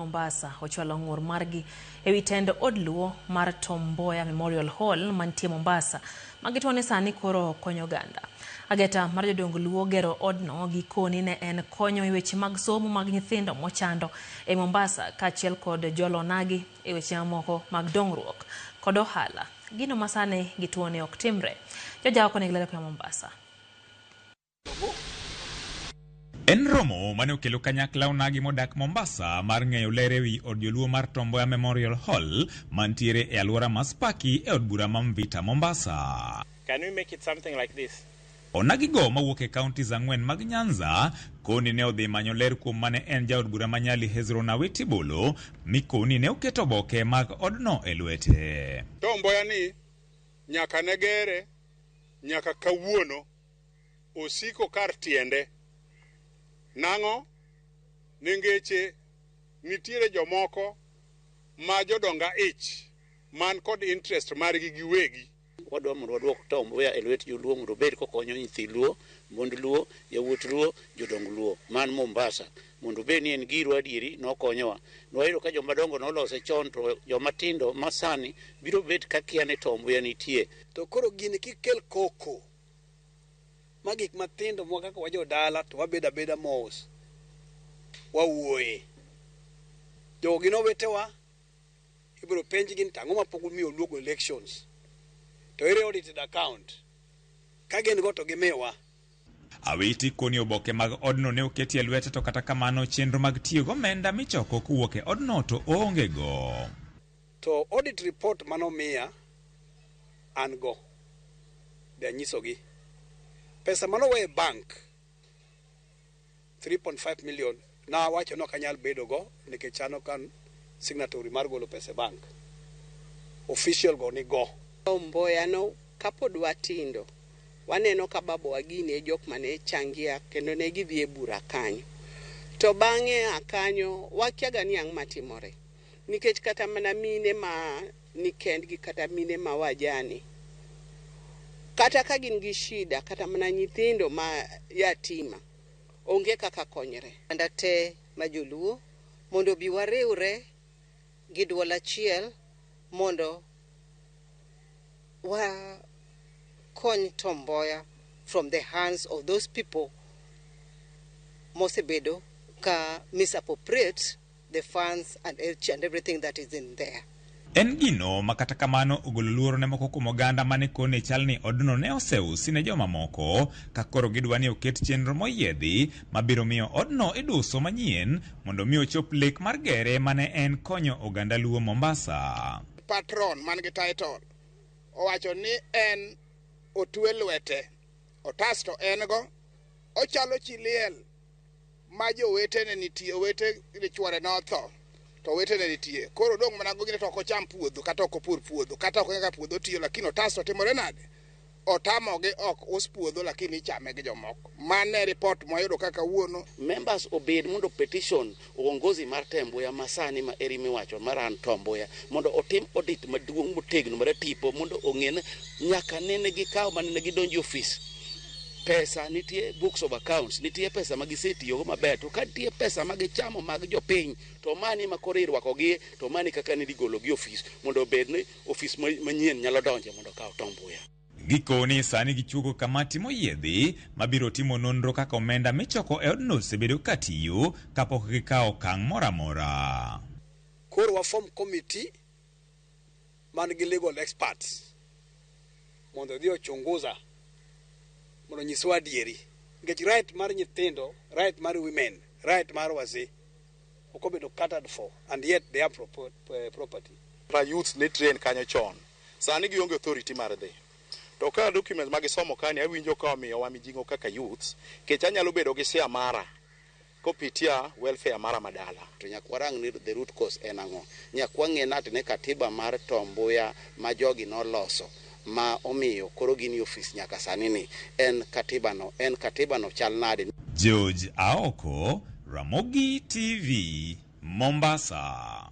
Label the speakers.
Speaker 1: Mombasa ochwalo ng'ur margi ewi tend od luo mar Tom Mboya Memorial Hall mantie Mombasa ma gituo ni sani koro konyo oganda. Ageta mar jodong luo gero odno gikoni ne en konyo e weche mag somo mag nyithindo mochando e Mombasa kaachiel kod jolo onagi e weche mamoko mag dongruok kod ohala. Gino ma sani gituo ni ok timre. Jojawa koni gilero koa Mombasa.
Speaker 2: En romo mane okelo kanyakla onagi modak Mombasa mar ng'eyo ler ewi od joluo mar Tom Mboya Memorial Hall mantiere e alwora ma Spaki e od bura ma Mvita Mombasa.
Speaker 3: Can we make it something like this?
Speaker 2: Onagigo mawuok e counties ang'wen mag Nyanza koni ne odhi manyo ler kuom mane en jaod bura ma Nyali Hezron Awiti Bolo mi koni ne oketo oboke mag odno e lwete.
Speaker 4: Tom Mboya ni nyaka ne gere nyaka kawuono osiko kar tiende. Nang'o? Ningeche nitiere jomoko ma jodonga ich man kod interest margi giwegi.
Speaker 5: Wadwa mondo waduok Tom Mboya e lwet joluo mondo obed kokonyo nyithi Luo, mond Luo, yawuot Luo, jodong Luo man Mombasa mondo obed ni en girwa adieri nokonyowa. Nwayudo ka joma dongo nolose chon to joma tindo masani biro bet ka kia ni Tom Mboya nitie.
Speaker 6: To koro gini kik kel koko. Ma gik matindo ma kaka wajodala to wabedo abeda mos. Wawuoye. Jogo gin owetewa, ibiro penjgi ni to ang'o ma pok umiyo luogo elections. To ere audited account? Ka gin go to gimiwa.
Speaker 2: Awiti koni oboke mag odno ne oketi e lwete to kata kamano chenro mag tiyo gomenda michoko kowuok e odno to oonge go.
Speaker 6: To audit report manomiya an go. Be anyisogi. Pesa manowe e bank 3.5 million nawacho ni ok anyal bedo go nikech an ok an signatory mar golo pesa e bank. Official go ni go.
Speaker 7: Tom Mboya no kapod watindo waneno ka babawa gini e jok mane changia kendo ne gidhi e bura kanyo. To bang'e a kanyo wakia ga ni ang' matimore. Nikech kata mana mine ma ni kendgi kata mine ma wajane kata ka gin gi shida kata mana nyithindo ma yatima onge kaka konyre.
Speaker 8: Oganda te ma joluo mondo obi wariwre gi duol achiel mondo wakony Tom Mboya from the hands of those people mosebedo ka misappropriate the funds and each and everything that is in there.
Speaker 2: En gino ma kata kamano ogolo luoro ne moko kuom oganda mane kone chal ni odno ne oseusi ne jomamoko ka koro gidwa ni oket chenro moyiedhi mabiro miyo odno iduso manyien mondo mi ochop lek mar gere mane en konyo oganda Luo Mombasa.
Speaker 4: Patron man gi title owacho ni en otwe lwete otas to en go ochalo chi liel ma jowetene nitie owete chwore notho to owetene nitie koro odong' mana go gine to ok ocham puodho kata ok opur puodho kata ok ong'e kaka puodho tiyo lakini otas to timore nade otamogi ok us puodho lakini ichame gi jomoko mano e report mwayudo ka kawuono.
Speaker 5: Members obed mondo petition uongozi mar Tom Mboya masani ma eri miwacho mar an Tom Mboya mondo otim audit maduong' motegno maratipo mondo ong'e ni nyaka nene gikaw manene gidonjo e ofis pesa nitie books of accounts nitie pesa ma gisetiyogo maber to ka nitie pesa ma gichamo mag jopiny to mani ma koro irwakogi to mani kaka ne igologi e ofis mondo obed ni ofis manyien nyalo donje mondo okaw Tom Mboya.
Speaker 2: Gikoni sani gichuogo kamati moyiedhi mabiro timo nonro kaka omenda michoko e odno osebedo katiyo kapok gikawo okang' moro amora.
Speaker 6: Koro wa form committee man gi legal experts mondo odhi ochunguza mondo onyiswa adieri nikech right mar nyithindo, right mar women, right mar wazee ok obedo catered for and yet they have property.
Speaker 9: Ra youths ne train kanyo chon sani gionge authority mar dhi to ka documents ma gisomo kani awinjo ka omiyowa mijing'o kaka youths kech anyalo bedo gi share mara kopitia welfare mara madala.
Speaker 5: To nyaka warang ni the root cause en ang'o. Nyaka wang'e nati ne katiba mar Tom Mboya ma jogi noloso ma omiyo koro gin e ofis nyaka sani ni en katiba no en katiba no chal nade.
Speaker 2: George Aoko, Ramogi TV, Mombasa.